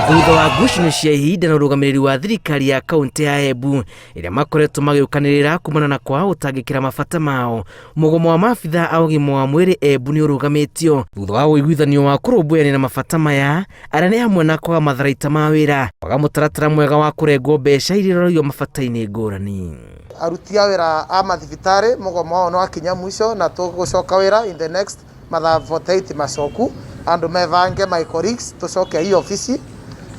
Thutha wa ngucanio cia ihinda na ũrũgamĩrĩri wa thirikari ya kaunti ya Embu ĩrĩa makoretwo magĩũkanĩrĩra kumana na kwaga gũtangĩkĩra mabata mao, mũgomo wa maabithaa a ũgima wa mwĩrĩ Embu nĩ ũrũgamĩtio thutha wa ũiguithanio wa kũrũmbũyania na mabata maya arĩa nĩ hamwe na kwaga matharaita ma wĩra, kwaga mũtaratara mwega wa kũrengwo mbeca iria iroragio mabata-inĩ ngũrani. Aruti a wĩra a mathibitarĩ mũgomo wao nĩ wakinya mũico na tũgũcoka wĩra in the next mathaa 48 macoku andũ mebange, my colleagues, tũcoke i obici.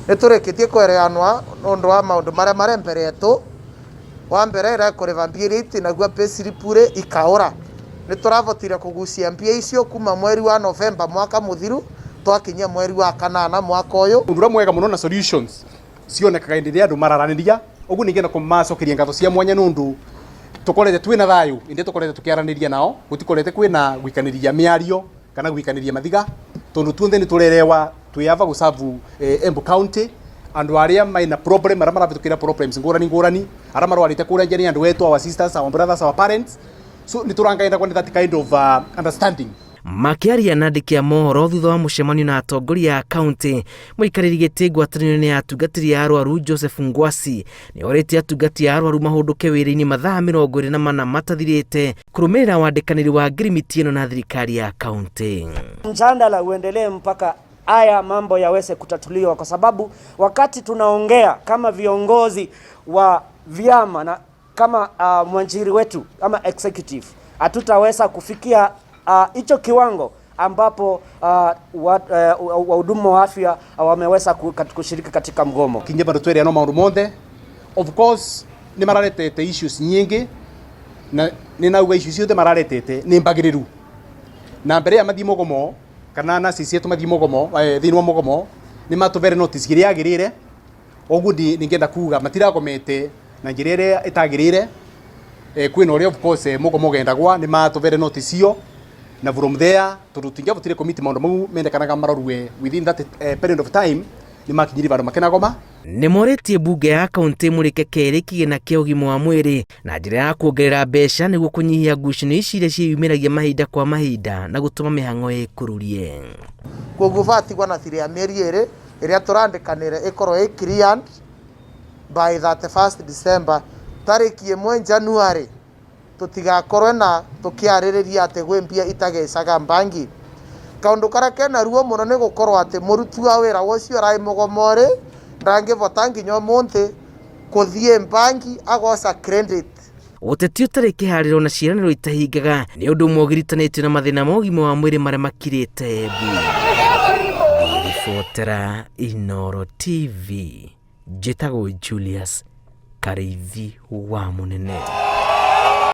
Nĩ tũrĩkĩtie kwereanwa nĩ ũndũ wa maũndũ marĩa marĩ mbere yetu. Wa mbere ĩrĩa kũrĩba mbia iria itinagua pay slip rĩ ikaũra. Nĩ tũravotire kũgucia mbia icio kuma mweri wa November mwaka mũthiru twakinyia mweri wa kanana mwaka ũyũ. Ũndũ ũrĩa mwega mũno na solutions cionekaga hĩndĩ ĩrĩa andũ mararanĩria. Ũguo ningĩ kũmacokeria ngatho cia mwanya nũndũ tũkorete twĩna thayũ ĩndĩ tũkorete tũkĩaranĩria nao, gũtikorete kwĩna gũikanĩria mĩario kana gũikanĩria mathiga, tondũ tuothe nĩ tũrerewa twĩ ava gũcabu Embu County. Andũ arĩa mena problem, arĩa marabĩtũkĩra problems ngũrani ngũrani, arĩa marwarĩte kũrĩa nja nĩ andũ etu, our sisters, our brothers, our parents, so nĩ tũrangaenda kwa that kind of understanding. Makĩaria na andĩki a mohoro thutha wa mũcemanio na atongoria a kaunti, mũikarĩri gĩtĩ ngwatanĩro-inĩ ya atungatĩri a arwaru Joseph Ngwasi nĩ orĩtie atungati a arwaru mahũndũke wĩra-inĩ mathaa 24 matathirĩte kũrũmĩrĩra wandĩkanĩri wa ngirimiti ĩno na thirikari ya kaunti. Mjadala uendelee mpaka haya mambo yaweze kutatuliwa, kwa sababu wakati tunaongea kama viongozi wa vyama na kama mwajiri wetu ama executive, hatutaweza kufikia hicho kiwango ambapo wahudumu wa afya wameweza kushiriki katika mgomo. Kinye bado twereano maundu monthe. Of course nĩ mararetete issues nyingĩ na nĩ nauga issues ciothe mararetete nĩ mbagĩrĩru, na mbere ya mathi mũgomo kana na cici mathi mũgomo, thĩinĩ wa mũgomo nĩ matũbere notice ĩrĩa yagĩrĩire. Ũguo ningĩenda kuga matiragomete na njĩra ĩrĩa ĩtagĩrĩire. Kwĩna ũrĩa, of course, mũgomo ũgendagwa, nĩ matũbere notice ĩyo, na from there tondũ tingĩavotire commit maũndũ mau mendekanaga marorue within that period of time, nĩ makinyire vandũ makenagoma. Nĩ morĩtie mbunge ya kaunti ĩmũrĩke kerĩ kĩgĩna kĩa ũgima wa mwĩrĩ na njĩra ya kuongerera mbeca nĩguo kũnyihia ngucanio ici iria ciĩyumĩragia mahinda kwa mahinda na gũtũma mĩhang'o ĩkururie. Koguo batigwa na thirĩ ya mĩeri 2 ĩrĩa tũrandĩkanĩre ĩkorwo ĩ cleared by 31st December. Tarĩki 1 January tũtigakorwe na tũkĩarĩrĩria atĩ gwĩ mbia itagecaga mbangi. Kaũndũ karĩa kena ruo mũno nĩ gũkorwo atĩ mũruti wa wĩra ũcio ũraĩ mũgomo rĩ ndangĩbota nginya ũmũthĩ kũthiĩ mbangi agoca credit. Ũteti ũtarĩ kĩharĩro na ciĩranĩro itahingaga nĩ ũndũ ũmwe ũgiritanĩtio na mathĩna ma ũgima wa mwĩrĩ marĩa makirĩte Embu. Ngĩribotera Inooro TV, njĩtagwo Julius Karĩithi wa Mũnene.